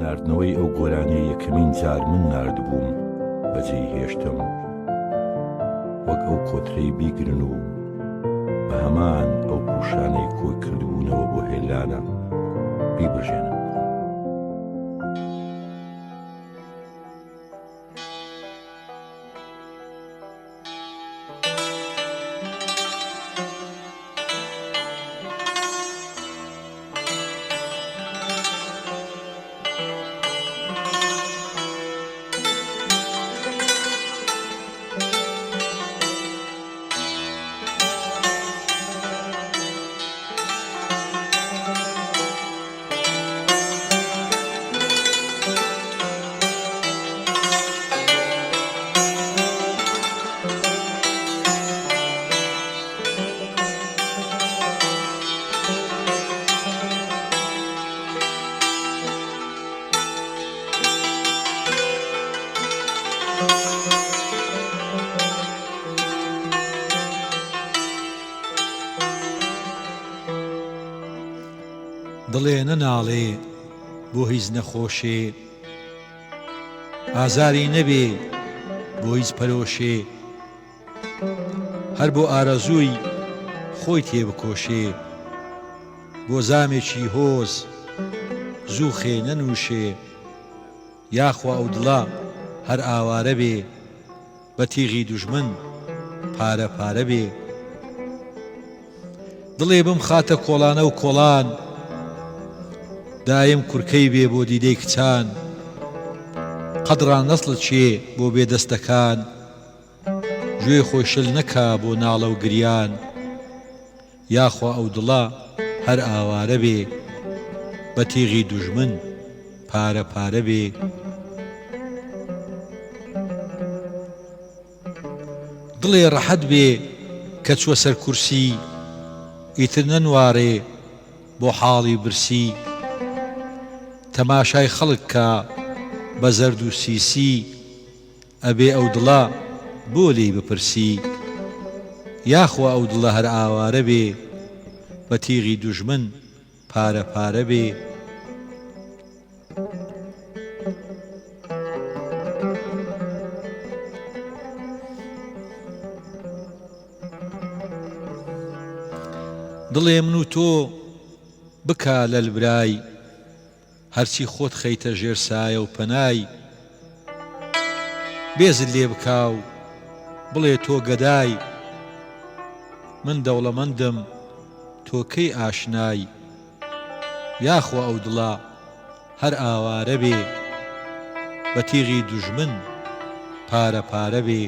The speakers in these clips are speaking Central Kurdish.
ناردنەوەی ئەو گۆرانیەی یەکەمین جار من ناردبووم بەجێی هێشتم وەک ئەو کۆترەی بیگرن و بە هەمان ئەو پوشانەی کۆی کردبوونەوە بۆ هێلانە بیبرژێنن. دڵێ نەناڵێ بۆ هیچ نەخۆشێ ئازاری نەبێ بۆ هیچ پەرۆشێ هەر بۆ ئارەزووی خۆی تێبکۆشێ بۆ زامێکی هۆز زوو خێ نەنووشێ یاخوا ئەو دڵە هەر ئاوارە بێ بە تیغی دوژمن پارە پارە بێ. دڵێ بمخاتە کۆڵانە و کۆڵان دایم کورکەی بێ بۆ دیدەی کچان قەد ڕانەسڵکێ بۆ بێ دەستەکان گوێی خۆی شل نەکا بۆ ناڵە و گریان یاخوا ئەو دڵە هەر ئاوارە بێ بە تیغی دوژمن پارە پارە بێ. دڵێ ڕەحەت بێ کە چوە سەر کورسی ئیتر نەنوارێ بۆ حاڵی برسی تەماشای خەڵک کا بە زەرد و سیسی ئەبێ ئەو دڵە بۆ لێی بپرسی یاخوا ئەو دڵە هەر ئاوارە بێ بە تیغی دوژمن پارە پارە بێ. دڵێ من و تۆ بکا لەل برای هەرچی خۆت خەیتە ژێر سایە و پەنای بێزت لێ بکا و بڵێ تۆ گەدای من دەوڵەمەندم تۆ کەی ئاشنای یاخوا ئەو دڵە هەر ئاوارە بێ بە تیغی دوژمن پارە پارە بێ.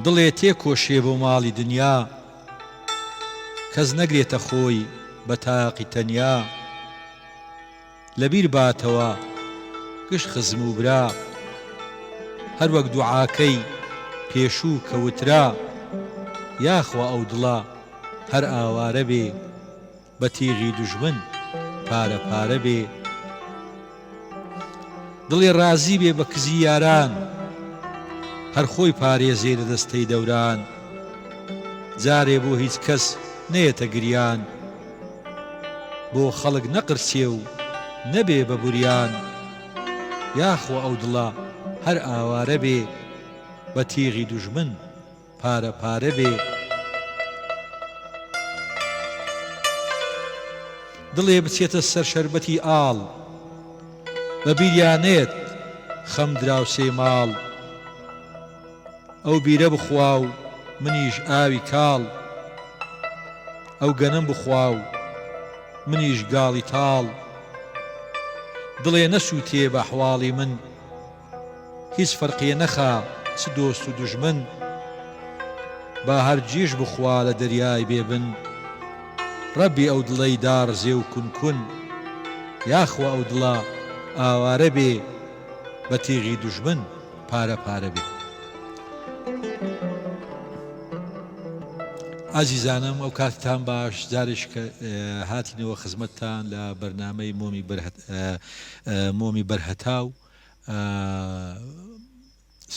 دڵێ تێکۆشێ بۆ ماڵی دنیا کەس نەگرێتە خۆی بە تاقی تەنیا لەبیر باتەوە گشت خزم و برا هەر وەک دوعاکەی پێشوو کە وترا یاخوا ئەو دڵە هەر ئاوارە بێ بە تیغی دوژمن پارە پارە بێ. دڵێ ڕازی بێ بە کزی یاران هەر خۆی پارێزێ لە دەستەی دەوران جارێ بۆ هیچ کەس نەیەتە گریان بۆ خەڵک نەقرچێ و نەبێ بە بوریان یاخوا ئەو دڵە هەر ئاوارە بێ بە تیغی دوژمن پارە پارە بێ دڵێ بچێتە سەر شەربەتی ئاڵ بە بیریا نەیەت خەم دراوسێی ماڵ ئەو بیرە بخوا و منیش ئاوی کاڵ ئەو گەنم بخوا و منیش گاڵی تاڵ دڵێ نەسووتێ بە ئەحواڵی من هیچ فەرقێ نەخا چ دۆست و دوژمن با هەر جیژ بخوا لە دەریای بێ بن ڕەبی ئەو دڵەی داڕزێ و کون کون یاخوا ئەو دڵە ئاوارە بێ بە تیغی دوژمن پارە پارە بێ. ئازیزانم ئەو کاتتان باش جارێک کە هاتینەوە خزمەتتان لە بەرنامەی مۆمی مۆمی بەرهەتاو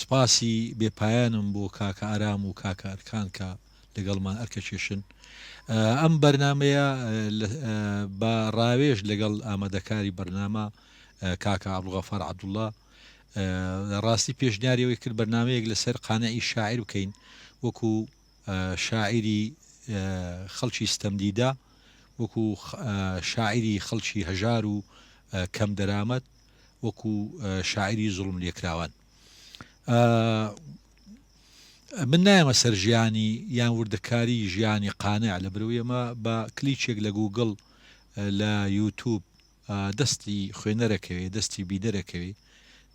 سپاسی بێ پایانم بۆ کاکە ئارام و کاکە ئەرکان کە لەگەڵمان ئەرکەکێشن. ئەم بەرنامەیە بە ڕاوێژ لەگەڵ ئامادەکاری بەرنامە کاکە عەبدولغەفار عەبدوڵڵا لە ڕاستی پێشنیاری ئەوەی کرد بەرنامەیەک لەسەر قانعی شاعیر بکەین وەکو شاعیری خەڵکی ستەمدیدە وەکو شاعیری خەڵکی هەژار و کەم دەرامەت وەکو شاعیری زوڵم لێکراوان. من نایەمە سەر ژیانی یان وردەکاری ژیانی قانع لەبەرئەوەی ئەمە بە کلیکێک لە گووگڵ لە یوتوب دەستی خوێنەرەکەوێ دەستی بینەرەکەوێ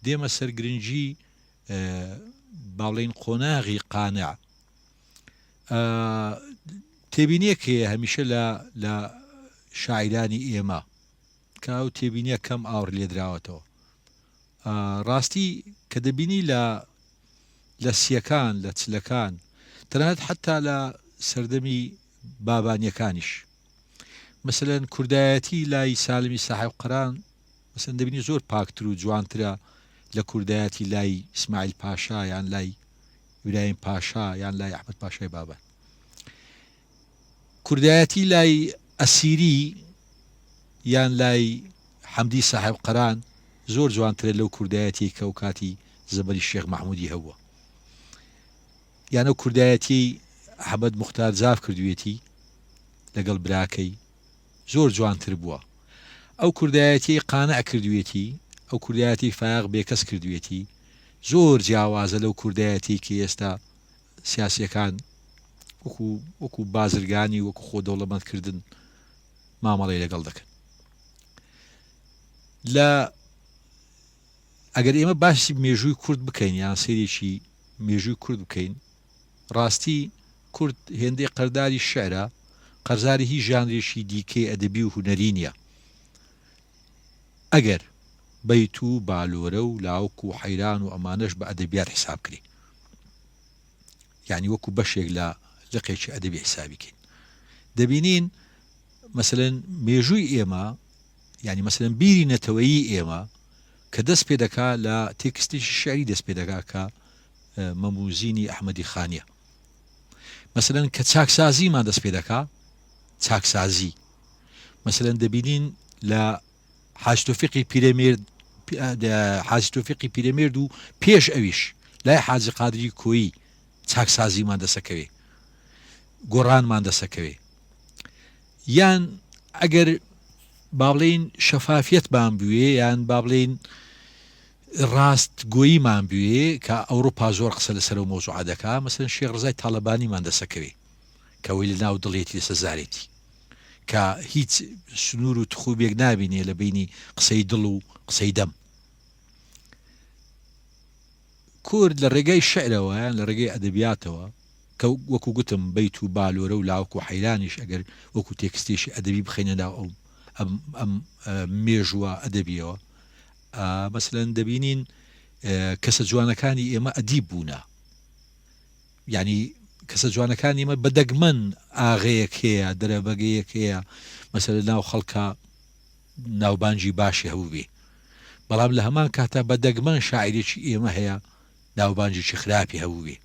دێمە سەر گرنگی با بڵێین قۆناغی قانع تێبینیەک هەیە هەمیشە لە لە شاعیرانی ئێمە کە ئەو تێبینیە کەم ئاوڕ لێدراوەتەوە ڕاستی کە دەبینی لە لە سیەکان لە چلەکان تەنانەت حەتا لە سەردەمی بابانیەکانیش مەسەلەن کوردایەتی لای سالمی ساحێب قەران مەسەلەن دەبینی زۆر پاکتر و جوانترە لە کوردایەتی لای ئیسماعیل پاشا یان لای ئیبراهیم پاشا یان لای ئەحمەد پاشای بابان. کوردایەتی لای ئەسیری یان لای حەمدی ساحێب قەران زۆر جوانترە لەو کوردایەتیەی کە ئەوکاتی زەمەنی شێخ مەحمودی هەبووە یان ئەو کوردایەتیەی ئەحمەد موختار جاف کردویەتی لەگەڵ براکەی زۆر جوانتر بووە ئەو کوردایەتیەی قانع کردویەتی ئەو کوردایەتی فایەق بێکەس کردویەتی زۆر جیاوازە لەو کوردایەتیەی کە ئێستا سیاسیەکان وەکو وەکو بازرگانی وەکو خۆ دەوڵەمەند کردن مامەڵەی لەگەڵ دەکەن لە ئەگەر ئێمە باسی مێژووی کورد بکەین یان سەیرێکی مێژووی کورد بکەین ڕاستی کورد هێندەی قەرداری شعرە قەرزاری هیچ ژانرێکی دیکەی ئەدەبی و هونەری نییە ئەگەر بەیت و بالۆرە و لاوک و حەیران و ئەمانەش بە ئەدەبیات حیساب کرێ یانی وەکو بەشێک لە لقێکی ئەدەبی حیسابی کەین دەبینین مەسەلەن مێژووی ئێمە یانی مەسەلەن بیری نەتەوەیی ئێمە کە دەست پێ دەکا لە تێکستێکی شعری دەست پێ دەکا کە مەموزینی ئەحمەدی خانیە مەسەلەن کە چاکسازیمان دەست پێ دەکا چاکسازی مەسەلەن دەبینین لە حاج تۆفیقی پیرەمێرد حاجی تۆفیقی پیرەمێرد و پێش ئەویش لای حاجی قادری کۆیی چاکسازیمان دەسەکەوێ گۆڕانمان دەسەکەوێ یان ئەگەر با بڵێین شەفافیەتمان بوێ یان با بڵێین ڕاست گۆییمان بوێ کە ئەوروپا زۆر قسە لەسەر و مەوزوعە دەکا مەسەن شێخ ڕزای تاڵەبانیمان دەسەکەوێ کەوەی لە ناو دڵێتی لەسەر زارێتی کە هیچ سنوور و تخوبێک نابینێ لە بەینی قسەی دڵ و قسەی دەم. کورد لە ڕێگای شیعرەوە یان لە ڕێگەی ئەدەبیاتەوە کە وەکو گوتم بەیت و بالۆرە و لاوک و حەیرانیش ئەگەر وەکو تێکستێکی ئەدەبی بخەینە ناو ئەو ئەم ئەم مێژووە ئەدەبیەوە مەسەلەن دەبینین کەسە جوانەکانی ئێمە ئەدیب بوونە. یانی کەسە جوانەکانی ئێمە بە دەگمەن ئاغەیەک هەیە، دەرەبەگەیەک هەیە مەسەلەن لە ناو خەڵکا ناوبانگی باشی هەبووبێ، بەڵام لە هەمان کاتا بە دەگمەن شاعیرێکی ئێمە هەیە ناوبانگێکی خراپی هەبووبێ.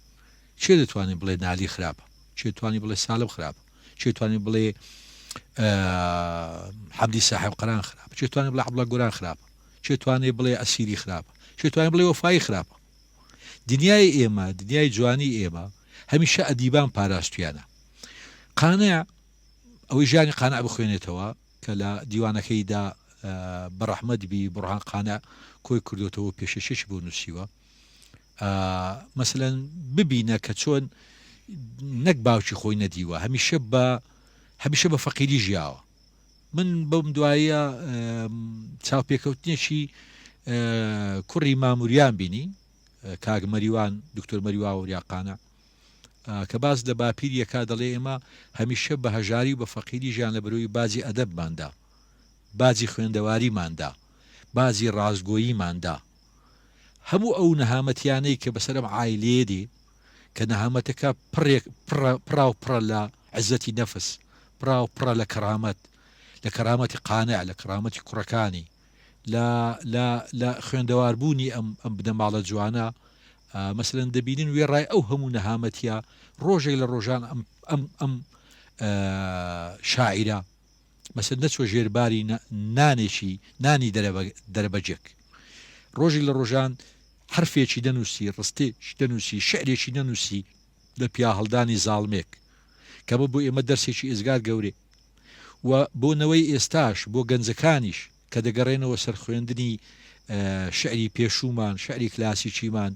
کێ دەتوانێ بڵێ نالی خراپە؟ کێ توانی بڵێ سالم خراپە؟ کێ توانی بڵێ حەمدی ساحێبقەران خراپە؟ کێ توانی بڵێ عەبدوڵا گۆران خراپە؟ کێ توانێ بڵێ ئەسیری خراپە؟ کێ توانی بڵێ وەفایی خراپە؟ دنیای ئێمە، دنیای جوانی ئێمە، هەمیشە ئەدیبان پاراستویانە. قانع، ئەوەی ژیانی قانع بخوێنێتەوە، کە لە دیوانەکەیدا بە ڕەحمەت بی بوڕهان قانع کۆی کردۆتەوە و پێشەکیەکی بۆ نووسیوە، مەسەلەن ببینە کە چۆن نەک باوکی خۆی نەدیوە، هەمیشە بە هەمیشە بە فەقیری ژیاوە. من بەم دواییە چاوپێکەوتنێکی کوڕی ماموریان بینی کاک مەریوان دکتۆر مەریوا وریاقانە کە باس لە باپیریەکە دەڵێ ئێمە هەمیشە بە هەژاری و بە فەقیری ژیان لە بەرەوەی باجی ئەدەبماندا باجی خوێندەواریماندا باجی ڕاستگۆییماندا هەموو ئەو نەهامەتیانەی کە بەسەرم عایلەیە دێ کە نەهامەتەکە پڕێک پڕا و پڕە لە. عزەتی نەفس، پڕاو پڕە لە کەرامەت، لە کەرامەتی قانع، لە کەرامەتی کوڕەکانی، لە لە لە خوێندەوار بوونی ئەم ئەم بنەماڵە جوانە، مەسەلەن دەبینن وێڕای ئەو هەموو نەهامەتیە ڕۆژێک لە ڕۆژان ئەم ئەم ئەم شاعیرە مەسەلەن نەچوە ژێر باری نانێکی نانی دەرەبەگێک ڕۆژێک لە ڕۆژان حرفێکی نەنووسی ڕستێکی نەنووسی شعرێکی نەنووسی لە پیاهەڵدانی زاڵمێک کە بە بۆ ئێمە دەرسێکی ئێجگار گەورەیە و بۆ نەوەی ئێستاش بۆ گەنجەکانیش کە دەگەڕێنەوە سەر خوێندنی شعری پێشوومان، شعری کلاسیکیمان،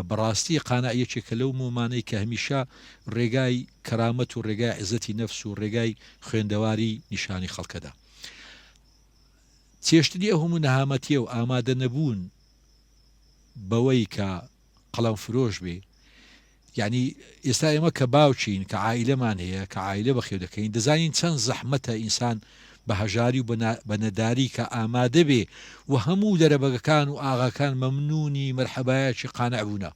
بەڕاستی قانع یەکێکە لەو مۆمانەی کە هەمیشە ڕێگای کەرامەت و ڕێگای عزەتی نەفس و ڕێگای خوێندەواری نیشانی خەڵکەدا. چێشتنی ئەو هەموو نەهامەتیە و ئامادە نەبوون بەوەی کە قەڵەم فرۆش بێ یانی ئێستا ئێمە کە باوکین کە عائیلەمان هەیە کە عائیلە بەخێو دەکەین دەزانین چەند زەحمەتە ئینسان بە هەژاری و بە نەداری کە ئامادە بێ و هەموو دەرەبەگەکان و ئاغاکان مەمنونی مەرحەبایەکی قانع بوونە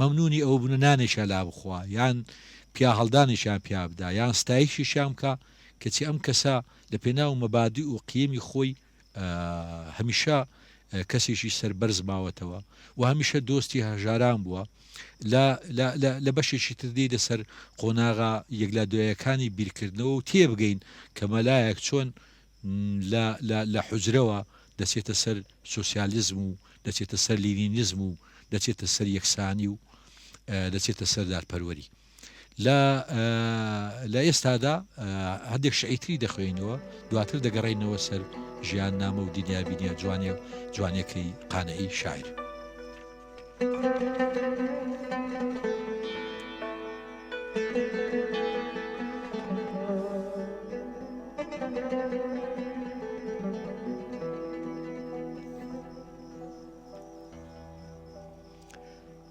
مەمنونی ئەوە بوونە نانێکیان لا بخوا یان پیاهەڵدانێکیان پیا بدا یان ستایشێکیان بکا کەچی ئەم کەسە لە پێناو مەبادی و قیەمی خۆی هەمیشە کەسێکی سەربەرز ماوەتەوە و هەمیشە دۆستی هەژاران بووە لە بەشێکی تر دێی لەسەر قۆناغە یەکلا دوایەکانی بیرکردنەوە و تێبگەین کە مەلایەک چۆن لە حجرەوە دەچێتە سەر سوسیالیزم و دەچێتە سەر لینینزم و دەچێتە سەر یەکسانی و دەچێتە سەر دادپەروەری. لە لە ئێستادا هەندێک شعری تری دەخوێنەوە دواتر دەگەڕێینەوە سەر ژیان نامە و دنیابینیە جوانیە جوانیەکەی قانعی شاعیر.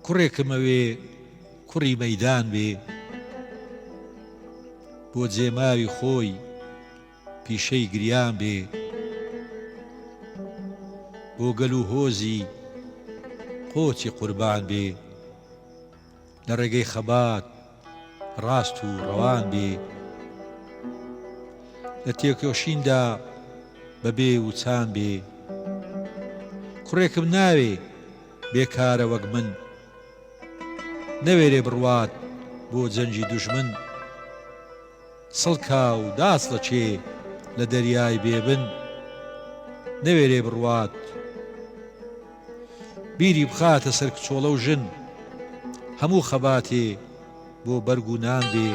کوڕێکم ئەوێ کوڕی مەیدان بێ بۆ جێماوی خۆی پیشەی گریان بێ بۆ گەل و هۆزی قۆچی قوربان بێ لە ڕێگەی خەبات ڕاست و ڕەوان بێ لە تێکۆشیندا بەبێ وچان بێ کوڕێکم ناوێ بێکارە وەک من نەوێرێ بڕوات بۆ جەنگی دوژمن سڵکا و داچڵەکێ لە دەریای بێبن نەوێرێ بڕوات بیری بخاتە سەر کچۆڵە و ژن هەموو خەباتێ بۆ بەرگ و نان بێ.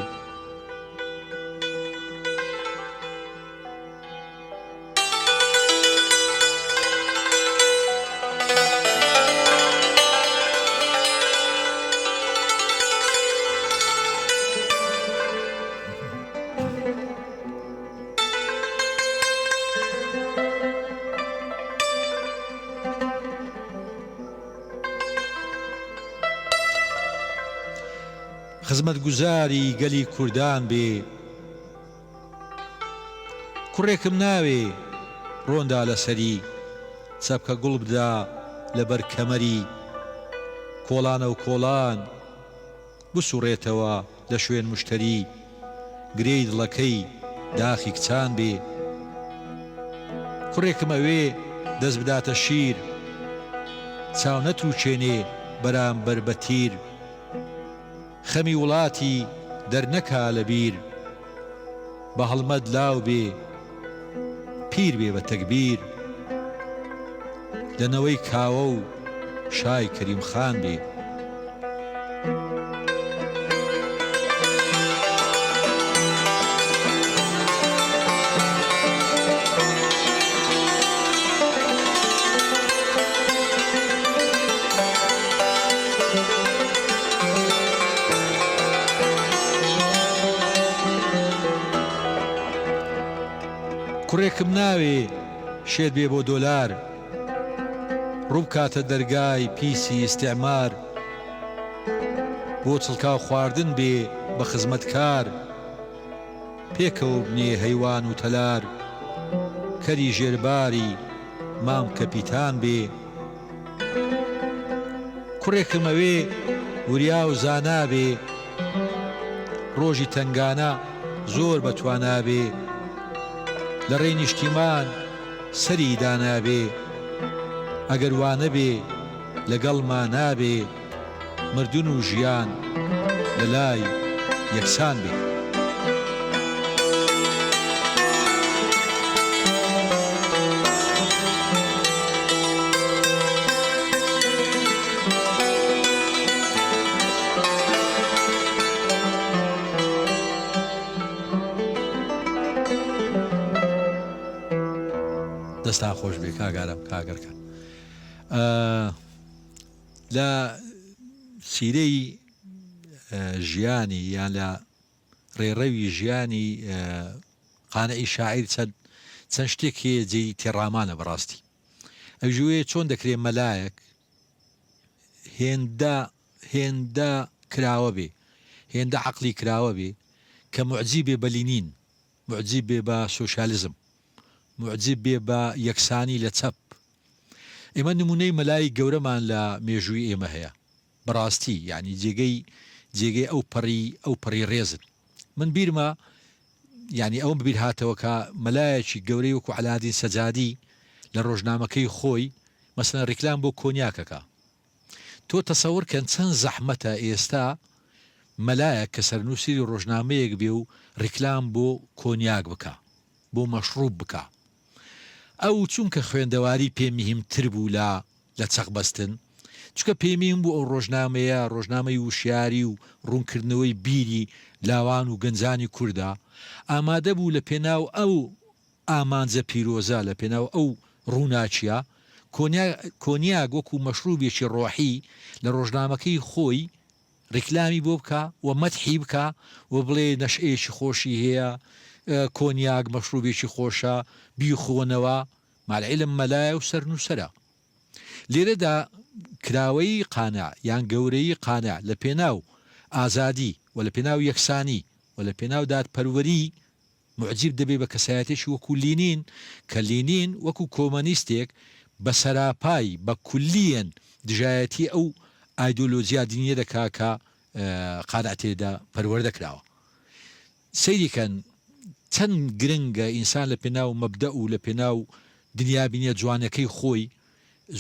خزمەتگوزاری گەلی کوردان بێ. کوڕێکم ناوێ ڕۆندا لەسەری چەپکە گوڵ بدا لەبەر کەمەری کۆڵانەو کۆڵان بسوڕێتەوە لە شوێن مشتەری گرێی دڵەکەی داخی کچان بێ کوڕێکم ئەوێ دەست بداتە شیر چاو نەتروکێنێ بەرامبەر بە تیر خەمی وڵاتی دەرنەکا لە بیر بە هەڵمەت لاو بێ پیر بێ بە تەگبیر لە نەوەی کاوە و شای کەریم خان بێ. کوڕێکم ناوێ شێت بێ بۆ دۆلار ڕووبکاتە دەرگای پیسی ئیستعمار بۆ چڵکاو خواردن بێ بە خزمەتکار پێکەوە بنێ هەیوان و تەلار کەری ژێرباری مام کەپیتان بێ. کوڕێکم ئەوێ وریا و زانا بێ. ڕۆژی تەنگانە زۆر بە توانا بێ لە ڕێی نیشتیمان سەری دانابێ ئەگەر وا نەبێ لەگەڵما نابێ مردن و ژیان لە لای یەکسان بێ. دەستان خۆش بێ کاک ئارام کاک ئەرکان لە سیرەی ژیانی یان لە ڕێڕەوی ژیانی قانعی شاعیر چەند چەند شتێک هەیە جێی تێڕامانە بەڕاستی ئەوژوێ چۆن دەکرێت مەلایەک هێندە هێندە کراوە بێ هێندە عەقڵی کراوە بێ کە موعجیب بێ بە لینین موعجیب بێ بە سۆشیالیزم موعجیب بێ بە یەکسانی لە چەپ ئێمە نمونەی مەلای گەورەمان لە مێژووی ئێمە هەیە بەڕاستی یعنی جێگەی جێگەی ئەو پەڕی ئەو پەڕی ڕێزن من بیرمە یعنی ئەوم بیر هاتەوە کە مەلایەکی گەورەی وەکو عەلادین سەجادی لە ڕۆژنامەکەی خۆی مەسەلەن ڕیکلام بۆ کۆنیاکەکە تۆ تەسەور کەن چەند زەحمەتە ئێستا مەلایەک کە سەرنووسری ڕۆژنامەیەک بێ و ڕیکلام بۆ کۆنیاک بکا، بۆ مەشڕوب بکا. ئەو چونکە خوێندەواری پێ مهیمتر بوو لە لە چەق بەستن، چونکە پێی مهیم بوو ئەو ڕۆژنامەیە ڕۆژنامەی وشیاری و ڕوونکردنەوەی بیری لاوان و گەنجانی کوردە، ئامادە بوو لە پێناو ئەو ئامانجە پیرۆزە لە پێناو ئەو ڕووناکیە، کۆنیاک وەکو مەشروبێکی ڕۆحی لە ڕۆژنامەکەی خۆی ڕیکلامی بۆ بکا و مەدحی بکا و بڵێ نەشئەیەکی خۆشی هەیە، کۆنیاک مەشروبێکی خۆشە، بیخۆنەوە، مالعیلم مەلایە و سەرنووسەرە. لێرەدا کراوەیی قانع یان گەورەیی قانع لە پێناو ئازادی و لە پێناو یەکسانی و لە پێناو دادپەروەری موعجیب دەبێ بە کەسایەتێکی وەکو لینین کە لینین وەکو کۆمەنیستێک بە سەراپای بە کولیەن دژایەتی ئەو ئایدۆلۆجیا دینیە دەکا کە قانع تێدا پەروەردە کراوە. سەیری کەن چەند گرنگە ئینسان لە پێناو مەبدەئ و لە پێناو دنیابینیە جوانەکەی خۆی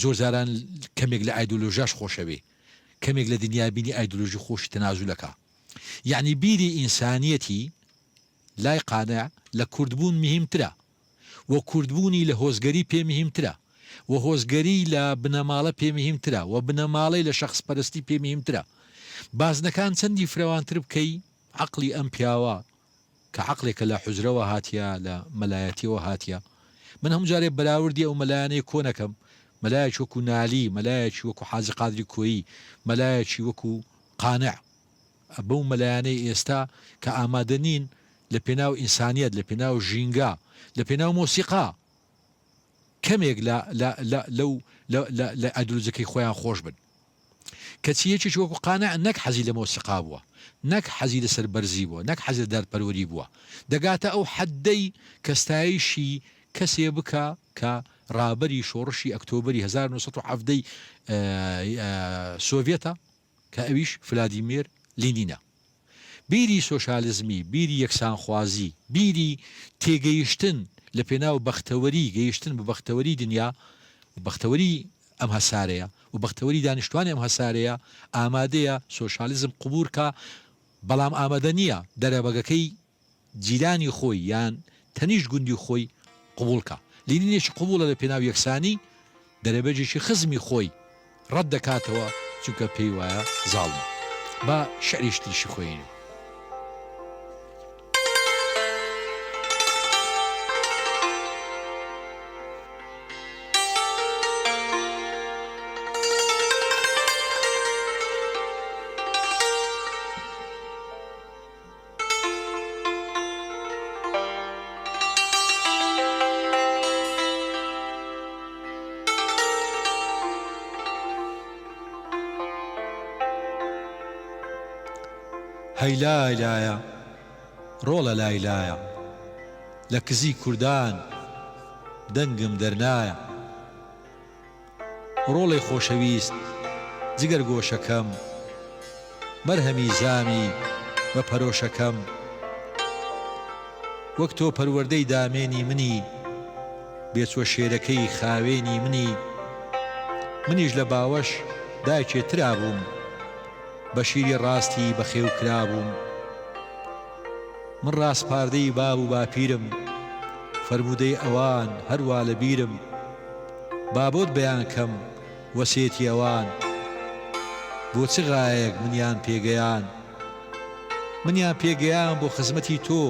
زۆر جاران کەمێک لە ئایدۆلۆژیاش خۆشەوێ کەمێک لە دنیابینی ئایدۆلۆژی خۆشی تەنازولەکا یەعنی بیری ئینسانیەتی لای قانع لە کوردبوون مهیمترە و کوردبوونی لە هۆزگەری پێ مهیمترە و هۆزگەری لە بنەماڵە پێ مهیمترە و بنەماڵەی لە شەخس پەرستی پێ مهیمترە. بازنەکان چەندی فرەوانتر بکەی عەقڵی ئەم پیاوە کە عەقڵێکە لە حوجرەوە هاتیە لە مەلایەتیەوە هاتیە من هەموو جارێ بەراوردی ئەو مەلایانەی کۆن ئەکەم مەلایەکی وەکو نالی مەلایەکی وەکو حاجی قادری کۆیی مەلایەکی وەکو قانع بەو مەلایانەی ئێستا کە ئامادە نین لە پێناو ئینسانیەت، لە پێناو ژینگە، لە پێناو مۆسیقا کەمێک لە لە لە لەو لە لە لە ئایدۆلۆجیەکەی خۆیان خۆش بن. کەچی یەکێکی وەکو قانع نەک حەزی لە مۆسیقا بووە، نەک حەزی لە سەربەرزی بووە، نەک حەزی لە دادپەروەری بووە، دەگاتە ئەو حەدەی کە ستایشی کەسێ بکا کە ڕابەری شۆڕشی ئەکتۆبەری 1917 ی سۆڤیەتە، کە ئەویش فلادیمێر لینینە. بیری سۆشالزمی، بیری یەکسانخوازی، بیری تێگەیشتن لە پێناو بەختەوەری، گەیشتن بە بەختەوەری دنیا و بەختەوەری ئەم هەسارەیە و بەختەوەری دانیشتوانی ئەم هەسارەیە، ئامادەیە سۆشالیزم قبووڵ کا، بەڵام ئامادە نییە دەرەبەگەکەی جیرانی خۆی یان تەنیشت گوندی خۆی قبوڵ کا. لینینێکی قبوڵە لە پێناو یەکسانی، دەرەبەگێکی خزمی خۆی ڕەت دەکاتەوە چونکە پێی وایە زاڵمە. با شیعرێکی تریشی خوێنینەوە. هەی لای لایە ڕۆڵە لای لایە لە کزی کوردان دەنگم دەرنایە. ڕۆڵەی خۆشەویست جگەر گۆشەکەم مەرهەمی زامی. بە پەرۆشەکەم. وەک تۆ پەروەردەی دامێنی منی، بێچوە شێرەکەی خاوێنی منی، منیش لە باوەش دایکێ ترا بووم، بە شیری ڕاستی بەخێو کرابووم. من ڕاسپاردەی باب و باپیرم، فەرموودەی ئەوان هەروا لە بیرم، با بۆت بەیان کەم وەسێتی ئەوان، بۆ چ غایەک منیان پێگەیان؟ منیان پێگەیان بۆ خزمەتی تۆ،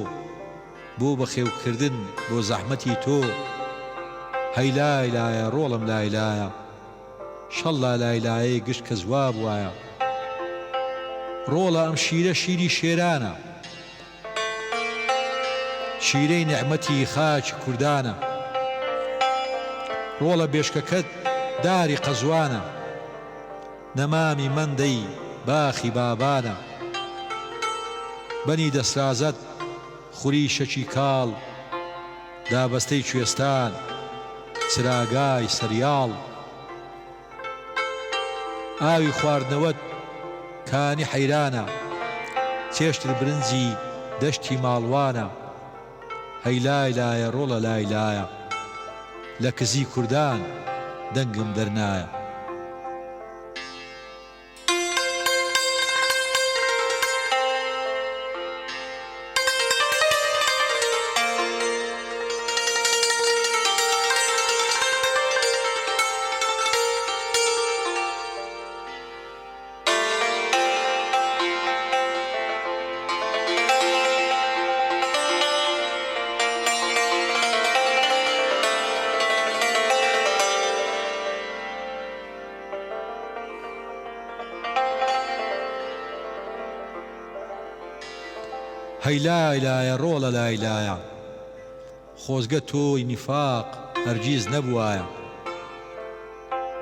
بۆ بەخێوکردن بۆ زەحمەتی تۆ. هەی لای لایە ڕۆڵم لای لایە، شەڵلا لای لایەی گشت کەس وا بوایە. ڕۆڵە ئەم شیرە شیری شێرانە، شیرەی نیعمەتی خاکی کوردانە. ڕۆڵە بێشکەکەت داری قەزوانە. نەمامی مەندەی باخی بابانە. بەنی دەسرازەت خوری شەکی کاڵ. دابەستەی کوێستان چراگای سەریاڵ. ئاوی خواردنەوەت کانی حەیرانە. چێشتر برنجی دەشتی ماڵوانە. هەی لای لایە ڕۆڵە لای لایە. لە کزی کوردان دەنگم دەرنایە. هەی لای لایە ڕۆڵە لای لایە. خۆزگە تۆی نیفاق هەرگیز نەبوایە.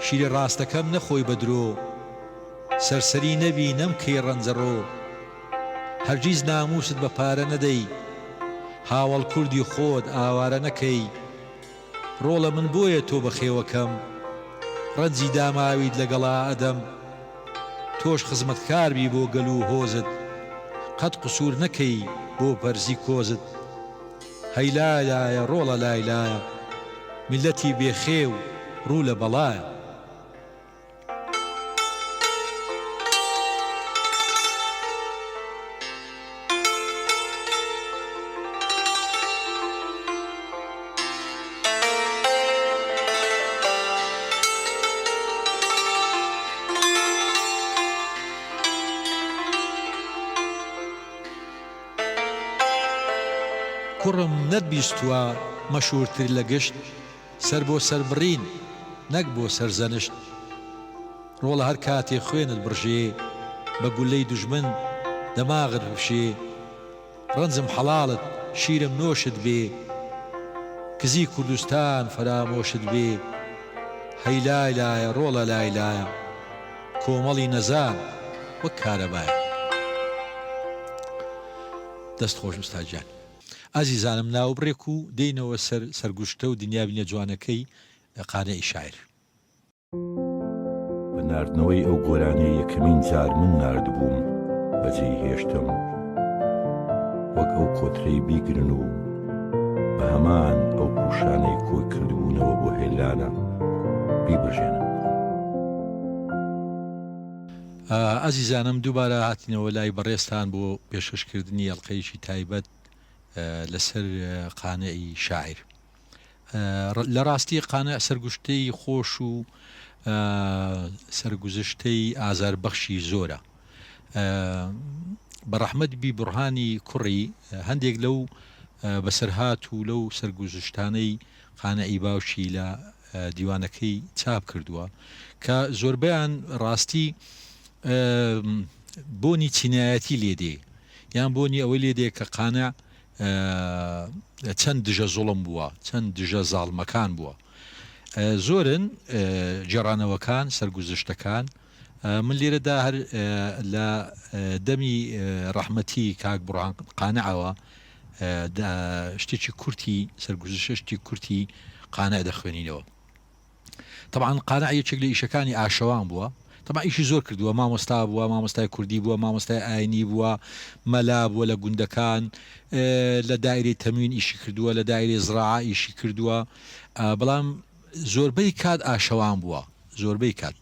شیرە ڕاستەکەم نەخۆی بە درۆ. سەرسەری نەبی نەمکەی ڕەنجەڕۆ. هەرگیز ناموست بە پارە نەدەی. هاوەڵ کوردی خۆت ئاوارە نەکەی. ڕۆڵە من بۆیە تۆ بەخێوەکەم. ڕەنجی داماویت لەگەڵا ئەدەم. تۆش خزمەتکار بی بۆ گەل و هۆزت. قەت قسوور نەکەی بۆ بەرزی کۆزت. هەی لای لایە ڕۆڵە لای لایە. میللەتی بێ خێو ڕوو لە بەڵایە. کوڕم نەتبیستووە مەشوورتر لە گشت سەر بۆ سەربڕین نەک بۆ سەرزەنشت ڕۆڵە هەر کاتێ خوێنت بڕژێ بە گوللەی دوژمن دەماغت بپشێ ڕەنجم حەڵاڵت شیرم نۆشت بێ کزی کوردستان فەرامۆشت بێ هەی لای لایە ڕۆڵە لای لایە کۆمەڵی نەزان وەک کارەبایە. دەست خۆش ئوستاد گیان. ئازیزانم ناوبڕێک و دێینەوە سەر سەرگوشتە و دنیابینە جوانەکەی قانعی شاعیر. بە ناردنەوەی ئەو گۆرانیە یەکەمین جار من ناردبووم بەجێی هێشتم وەک ئەو کۆترەی بیگرن و بە هەمان ئەو پوشانەی کۆی کردبوونەوە بۆ هێلانە بیبرژێنن. ئازیزانم دووبارە هاتینەوە لای بەڕێزتان بۆ پێشکەشکردنی ئەڵقەیەکی تایبەت لەسەر قانعی شاعیر. لە ڕاستی قانع سەرگوشتەی خۆش و سەرگوزشتەی ئازاربەخشی زۆرە. بە ڕەحمەت بی بوڕهانی کوڕی هەندێک لەو بەسەرهات و لەو سەرگوزشتانەی قانعی باوکی لە دیوانەکەی چاپ کردووە کە زۆربەیان ڕاستی بۆنی چینایەتی لێ دێ یان بۆنی ئەوەی لێ دێ کە قانع چەند دژە زوڵم بووە چەند دژە زاڵمەکان بووە زۆرن گێڕانەوەکان سەرگوزشتەکان من لێرەدا هەر لە دەمی ڕەحمەتی کاک بڕان قانعەوە شتێکی کورتی سەرگوزشتی کورتی قانع دەخوێنینەوە. تەبعەن قانع یەکێک لە ئیشەکانی ئاشەوان بووە. تەبعەن ئیشی زۆر کردووە، مامۆستا بووە، مامۆستای کوردی بووە، مامۆستای ئاینی بووە، مەلا بووە لە گوندەکان، لە دایرەی تەموین ئیشی کردووە، لە دایرەی زراعە ئیشی کردووە، بەڵام زۆربەی کات ئاشەوان بووە، زۆربەی کات.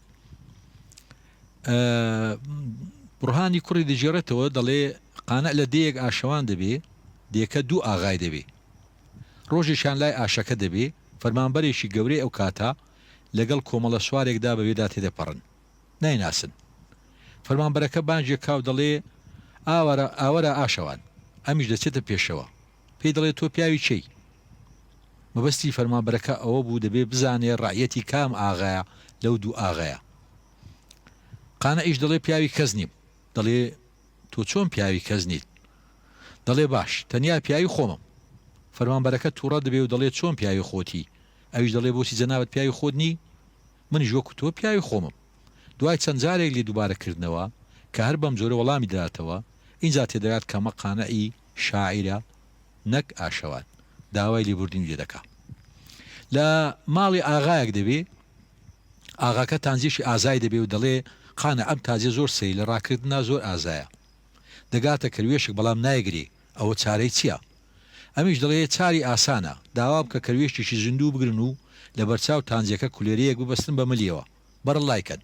بڕهانی کوڕی دەگێڕێتەوە دەڵێ قانع لە دێیەک ئاشەوان دەبێ، دێکە دوو ئاغای دەبێ. ڕۆژێکیان لای ئاشەکە دەبێ، فەرمانبەرێکی گەورەی ئەو کاتە لەگەڵ کۆمەڵە سوارێکدا بەوێدا تێدەپەڕن. نایناسن. فەرمانبەرەکە بانگی کا و دەڵێ، ئاوارە، ئاوەرە ئاشەوان. ئەمیش دەچێتە پێشەوە. پێی دەڵێ، تۆ پیاوی کێی؟ مەبەستی فەرمانبەرەکە ئەوە بوو دەبێ بزانێ ڕەعیەتی کام ئاغایە لەو دوو ئاغایە. قانعیش دەڵێ، پیاوی کەس نیم. دەڵێ، تۆ چۆن پیاوی کەس نیت؟ دەڵێ، باش، تەنیا پیاوی خۆمم. فەرمانبەرەکە تووڕە دەبێ و دەڵێ، چۆن پیاوی خۆتی؟ ئەویش دەڵێ، بۆچی جەنابت پیاوی خۆت نی؟ منیش وەکو تۆ پیاوی خۆمم. دوای چەند جارێک لێ دووبارە کردنەوە، کە هەر بەم جۆرە وەڵامی دەداتەوە، ئینجا تێدەگات کە ئەمە قانعی شاعیرە نەک ئاشەوان. داوای لێبوردنی لێ دەکا. لە ماڵی ئاغایەک دەبێ، ئاغاکە تانجیەکی ئازای دەبێ و دەڵێ، قانع ئەم تاجە زۆر سەیرە، لە ڕاکردنا زۆر ئازایە. دەگاتە کەروێشک بەڵام نایگرێ، ئەوە چارەی چیە؟ ئەمیش دەڵێ، چاری ئاسانە، داوا بکە کەروێشکێکی زیندوو بگرن و لەبەرچاو تانجیەکە کولێرەیەک ببەستن بە ملیەوە، بەڕەڵای کەن.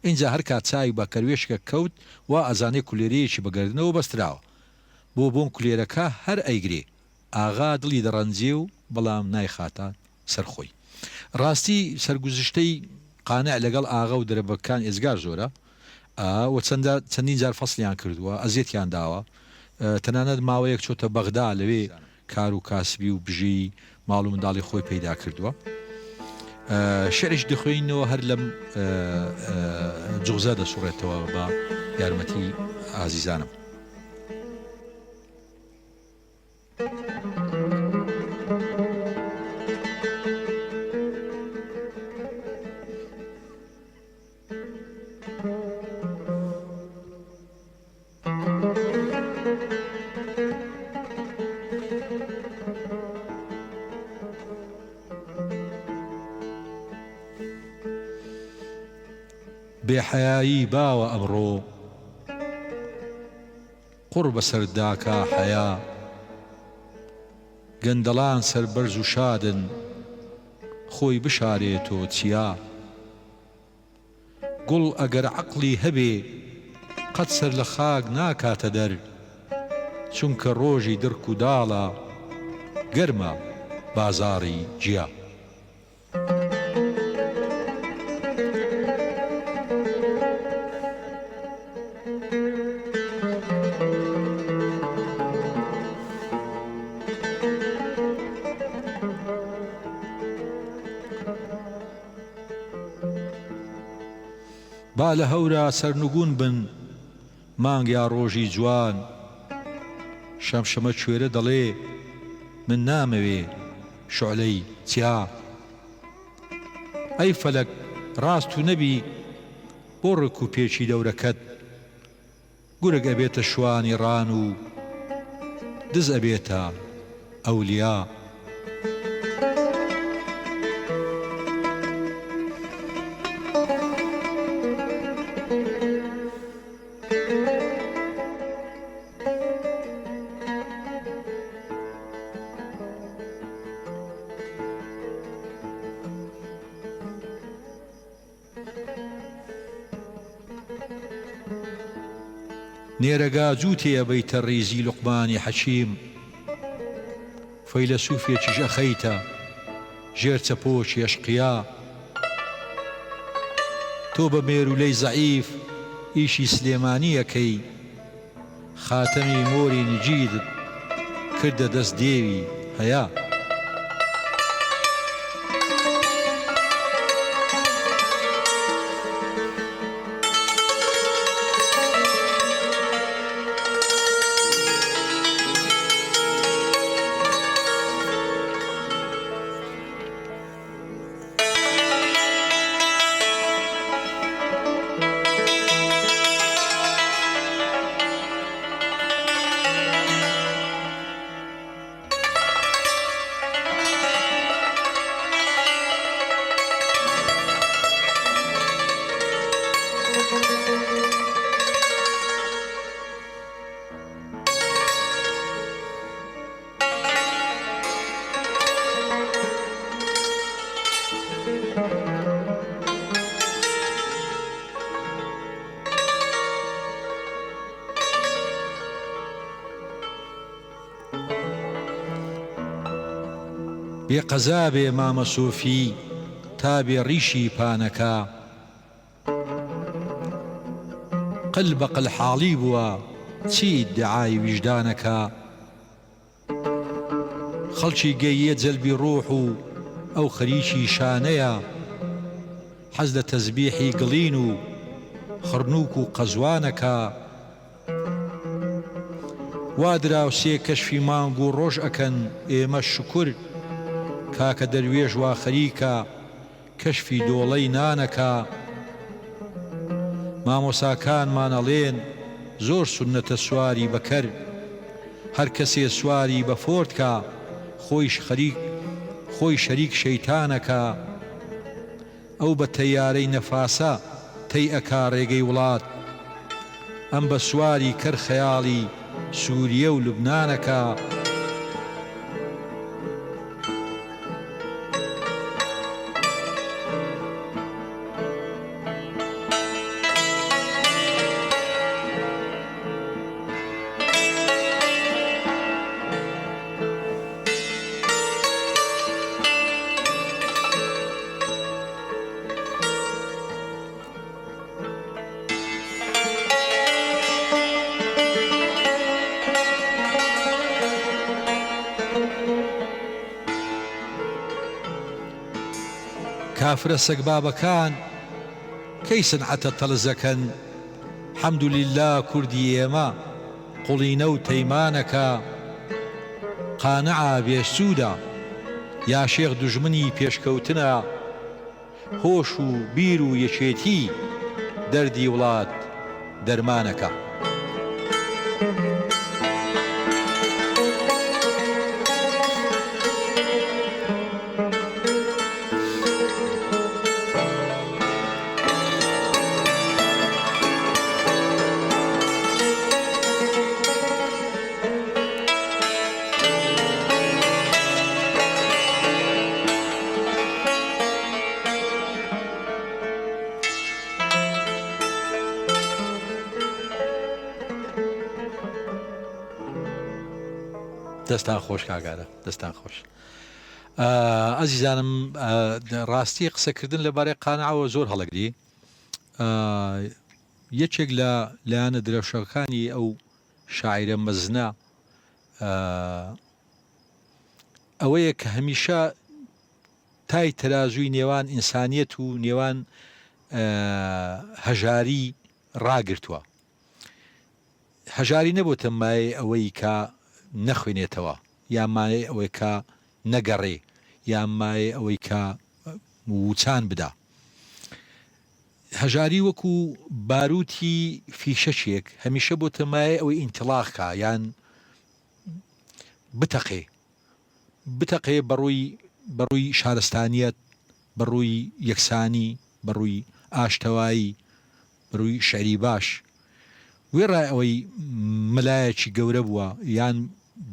ئینجا هەرکات چاوی بە کەروێشکە کەوت وا ئەزانێ کولێرەیەکی بە گەردنەوە بەستراوە. بۆ بۆن کولێرەکە هەر ئەیگرێ. ئاغا دڵی دەڕەنجێ و بەڵام نایخاتە سەر خۆی. ڕاستی سەرگوزشتەی قانع لەگەڵ ئاغا و دەرەبەگکان ئێجگار زۆرە و چەندە چەندین جار فەسڵیان کردووە، ئەزیەتیان داوە. تەنانەت ماوەیەک چۆتە بەغدا لەوێ کار و کاسبی و بژێی ماڵ و منداڵی خۆی پەیدا کردووە. شعریش دەخوێنینەوە هەر لەم جوغزە دەسوڕێتەوە بە یارمەتی ئازیزانم. بێ حەیایی باوە ئەمڕۆ. قوڕ بەسەر داکا حەیا. گەندەڵان سەربەرز و شادن. خۆی بشارێتۆ چیا. گوڵ ئەگەر عەقڵی هەبێ قەت سەر لە خاک ناکاتە دەر چونکە ڕۆژی دڕک و داڵە گەرمە بازاڕی جیا. با لە هەورا سەرنگوون بن مانگ یا ڕۆژی جوان شەمشەمە کوێرە دەڵێ من نامەوێ شوعلەی چیا ئەی فەلەک ڕاست و نەبی بۆ ڕک و پێکی دەورەکەت گورگ ئەبێتە شوانی ڕان و دز ئەبێتە ئەولیا. نێرەگا جووتێ ئەبەیتە ڕیزی لوقمانی حەکیم، فەیلەسوفێکیش ئەخەیتە ژێر چەپۆکی ئەشقیا. تۆ بە مێروولەی زەعیف ئیشی سلێمانی ئەکەی، خاتەمی مۆری نجیدت کردە دەست دێوی هەیا. بێ قەزا بێ مامە سۆفی تا بێ ڕیشی پانەکا. قل بە قل حاڵی بووە چی ئیدعای ویژدانەکا. خەڵکی گەییە جەلبی ڕوح و ئەو خەریکی شانەیە. حەز لە تەزبیحی گڵین و خڕنووک و قەزوانەکا. وا دراوسێ کەشفی مانگ و ڕۆژ ئەکەن ئێمەش شوکور کاکە دەروێش وا خەریکە کەشفی دۆڵەی نانەکا مامۆساکانمان ئەڵێن زۆر سوننەتە سواری بە کەر هەر کەسێ سواری بە فۆرد کا خۆیش خەریک خۆی شەریک شەیتانەکا. ئەو بە تەیارەی نەفاسە تەی ئەکا ڕێگەی وڵات ئەم بە سواری کەر خەیاڵی سوریە و لوبنان ئەکا. کافرە سەگبابەکان کەی سنعەتە تەلزەکەن حەمدولیلا کوردی ئێمە قوڵینە و تەیمانەکە قانعە بێ سوودە یا شێخ دوژمنی پێشکەوتنە هۆش و بیر و یەکێتی دەردی وڵات دەرمانەکە. دەستان خۆش کاک ئارام دەستان خۆش. ئازیزانم ڕاستی قسەکردن لەبارەی قانعەوە زۆر هەڵەگری یەکێک لە لایەنە درەوشەکانی ئەو شاعیرە مەزنە ئەوەیە کە هەمیشە تای تەرازووی نێوان ئینسانیەت و نێوان هەژاری ڕاگرتووە هەژاری نەبۆتە مایەی ئەوەی کە نەخوێنێتەوە یا مایەی ئەوەی کە نەگەڕێ یا مایەی ئەوەی کە وچان بدا. هەژاری وەکو باروتی فیشەکێک هەمیشە بۆتە مایەی ئەوەی ئینتڵاق کا یان بتەقێ. بتەقێ بەڕووی بەڕووی شارستانیەت، بەڕووی یەکسانی، بەڕووی ئاشتەوایی، بەڕووی شیعری باش. وێڕای ئەوەی مەلایەکی گەورە بووە یان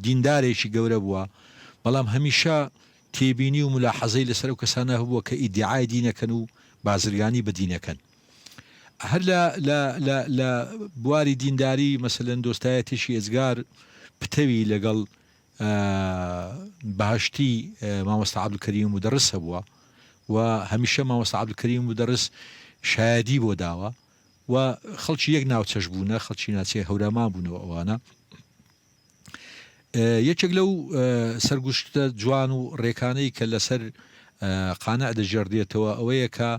دیندارێکی گەورە بووە، بەڵام هەمیشە تێبینی و مولاحەزەی لەسەر ئەو کەسانە هەبووە کە ئیدیعای دین ئەکەن و بازرگانی بە دین ئەکەن. هەر لە لە لە لە بواری دینداری مەسەلەن دۆستایەتێکی ئێجگار پتەوی لەگەڵ بەهەشتی مامۆستا عەبدولکەریم مودەڕس هەبووە و هەمیشە مامۆستا عەبدولکەریم مودەڕس شایەدی بۆ داوە و خەڵکی یەک ناوچەش بوونە، خەڵکی ناچەی هەورامان بوونەوە ئەوانە. یەکێک لەو سەرگوشتە جوان و ڕێکانەی کە لەسەر قانع دەگێڕدرێتەوە ئەوەیە کە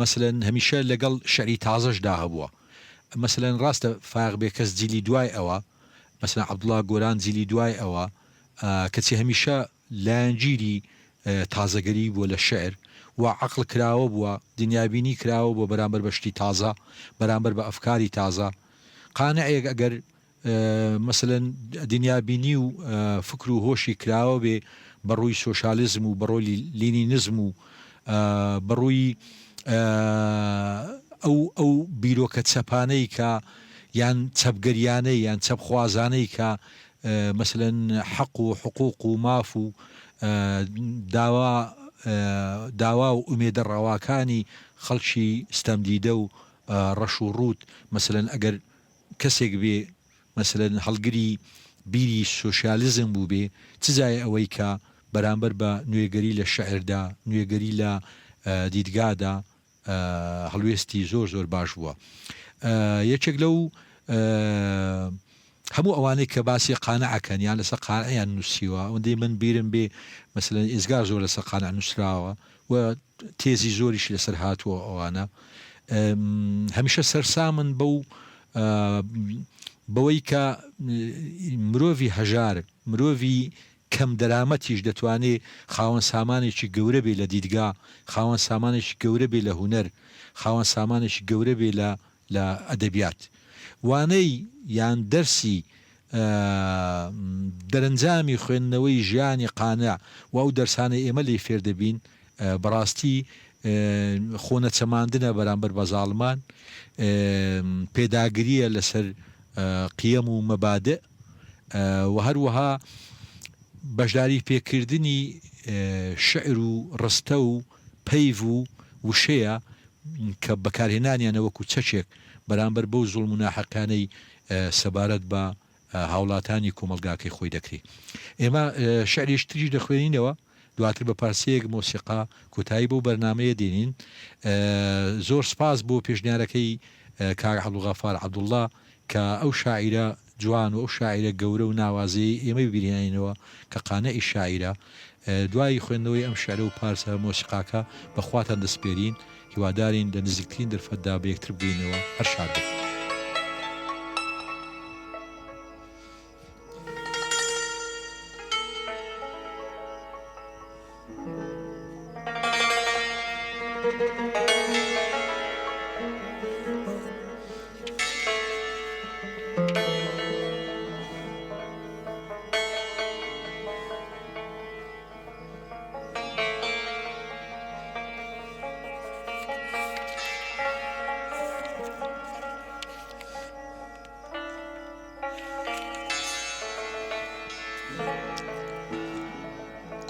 مەسەلەن هەمیشە لەگەڵ شعری تازەشدا هەبووە. مەسەلەن ڕاستە فایەق بێکەس جیلی دوای ئەوە، مەسەلەن عەبدوڵا گۆران جیلی دوای ئەوە، کەچی هەمیشە لایەنگیری تازەگەری بووە لە شیعر و عەقڵ کراوە بووە، دنیابینی کراوە بووە بەرامبەر بە شتی تازە، بەرامبەر بە ئەفکاری تازە. قانعێک ئەگەر مەسەلەن دنیابینی و فکر و هۆشی کراوە بێ بە ڕووی سۆشالیزم و بە ڕووی لینینزم و بە ڕووی ئەو ئەو بیرۆکە چەپانەی کە یان چەپگەریانەی یان چەپخوازانەی کە مەسەلەن حەق و حقوق و ماف و داوا داوا و ئومێدە ڕەواکانی خەڵکی ستەمدیدە و ڕەش و ڕووت مەسەلەن ئەگەر کەسێک بێ مەسەلەن هەڵگری بیری سۆشیالیزم بووبێ چ جای ئەوەی کە. بەرامبەر بە نوێگەری لە شعردا، نوێگەری لە دیدگادا هەڵوێستی زۆر زۆر باش بووە. یەکێک لەو هەموو ئەوانەی کە باسی قانع ئەکەن یان لەسەر قانعیان نووسیوە، ئەوەندەی من بیرم بێ مەسەلەن ئێزگار زۆر لەسەر قانع نووسراوە و تێزی زۆریشی لەسەر هاتووە ئەوانە هەمیشە سەرسامن بەو بەوەی کە مرۆڤی هەژار مرۆڤی کەم دەرامەتیش دەتوانێ خاوەن سامانێکی گەورە بێ لە دیدگا، خاوەن سامانێکی گەورە بێ لە هونەر، خاوەن سامانێکی گەورە بێ لە لە ئەدەبیات. وانەی یان دەرسی دەرەنجامی خوێندنەوەی ژیانی قانع و ئەو دەرسانەی ئێمە لێی فێر دەبین بەڕاستی خۆ نەچەماندنە بەرامبەر بە زاڵمان، پێداگرییە لەسەر قیەم و مەبادئ و هەروەها بەشداری پێکردنی شیعر و ڕستە و پەیڤ و وشەیە کە بەکارهێنانیانە وەکو چەکێک بەرامبەر بەو زوڵم و ناحەقیانەی سەبارەت بە هاوڵاتانی کۆمەڵگاکەی خۆی دەکرێ. ئێمە شیعرێکی تریش دەخوێنینەوە. دواتر بە پارچەیەک مۆسیقا کۆتایی بەو بەرنامەیە دێنین. زۆر سپاس بۆ پێشنیارەکەی کاک عەبدولغەفار عەبدوڵڵا کە ئەو شاعیرە جوان و ئەو شاعیرە گەورە و ناوازەیەی ئێمەی بیرهێناینەوە کە قانعی شاعیرە. دوای خوێندنەوەی ئەم شیعرە و پارچە مۆسیقاکە بە خواتان دەسپێرین. هیوادارین لە نزیکترین دەرفەتدا بە یەکتر بگەینەوە. هەر شاد بن.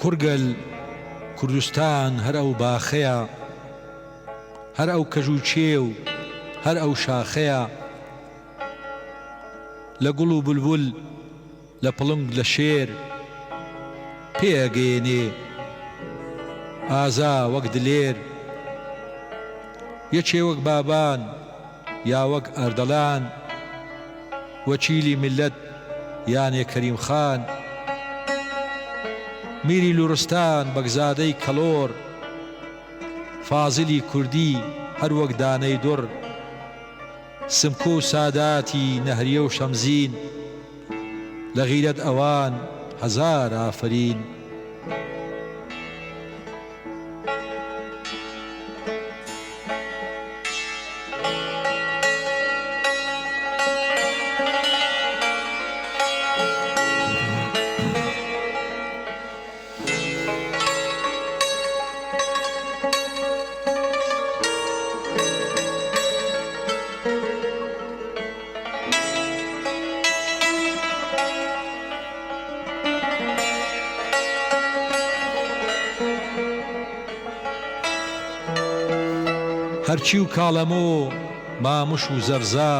کوڕگەل کوردستان هەر ئەو باخەیە هەر ئەو کەژ و کێو هەر ئەو شاخەیە لە گوڵ و بولبول لە پڵنگ لە شێر پێ ئەگەیەنێ ئازا وەک دلێر یەکێ وەک بابان یا وەک ئەردەڵان وەکیلی میللەت یانێ کەریم خان میری لوڕستان بەگزادەی کەڵۆر فازلی کوردی هەر وەک دانەی دوڕ سمکۆ و ساداتی نەهریە و شەمزین لە غیرەت ئەوان هەزار ئافەرین. هەرچی و کاڵەمۆ، مامش و زەرزا،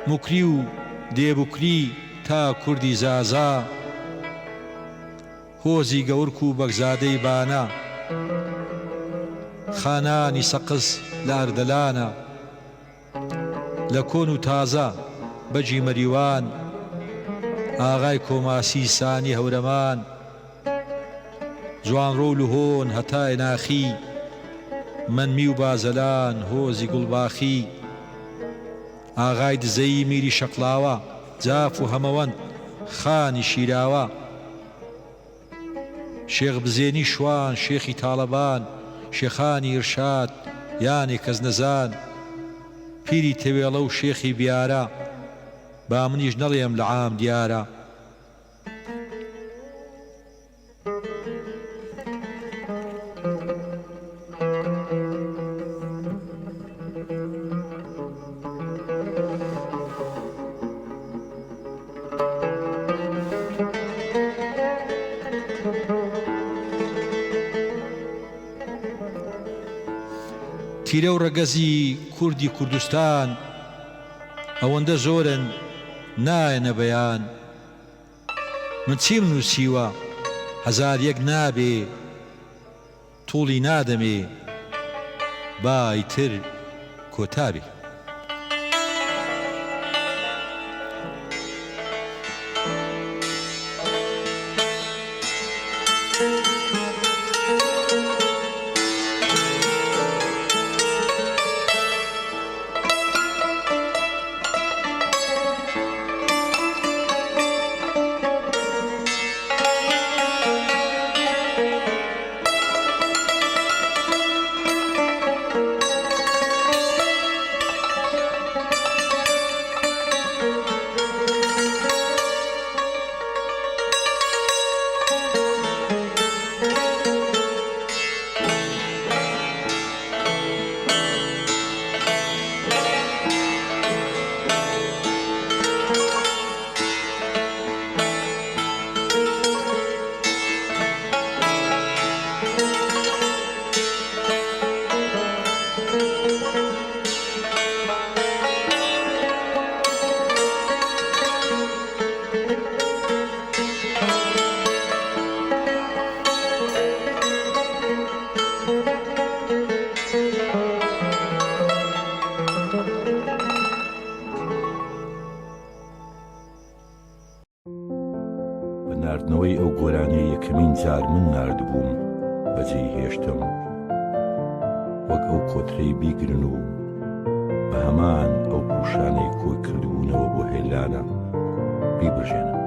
موکری و دێبوکری تا کوردی زازا، هۆزی گەورک و بەگزادەی بانە، خانانی سەقز لە ئەردەلانە. لە کۆن و تازە بەگی مەریوان، ئاغای کۆماسی سانی هەورەمان، جوانڕۆ و لهۆن هەتا ئێناخی، مەنمی و بازەلان هۆزی گوڵباخی، ئاغای دزەیی میری شەقڵاوە، جاف و هەمەوەند خانی شیراوە. شێخ بزێنی شوان شێخی تاڵەبان شێخانی ئیرشاد یانێ کەسنەزان پیری تەوێڵە و شێخی بیارە با منیش نەڵێم لە عام دیارە. تیرە و ڕەگەزی کوردی کوردستان ئەوەندە زۆرن نایەنە بەیان. من چیم نووسیوە؟ 1001 نابێ توڵی نادەمێ با ئیتر کۆتا بێ. بە ناردنەوەی ئەو گۆرانیە یەکەمین جار من ناردبووم بەجێی هێشتم وەک ئەو کۆترەی بیگرن و بە هەمان ئەو پوشانەی کۆی کردبوونەوە بۆ هێلانە بیبرژێنن.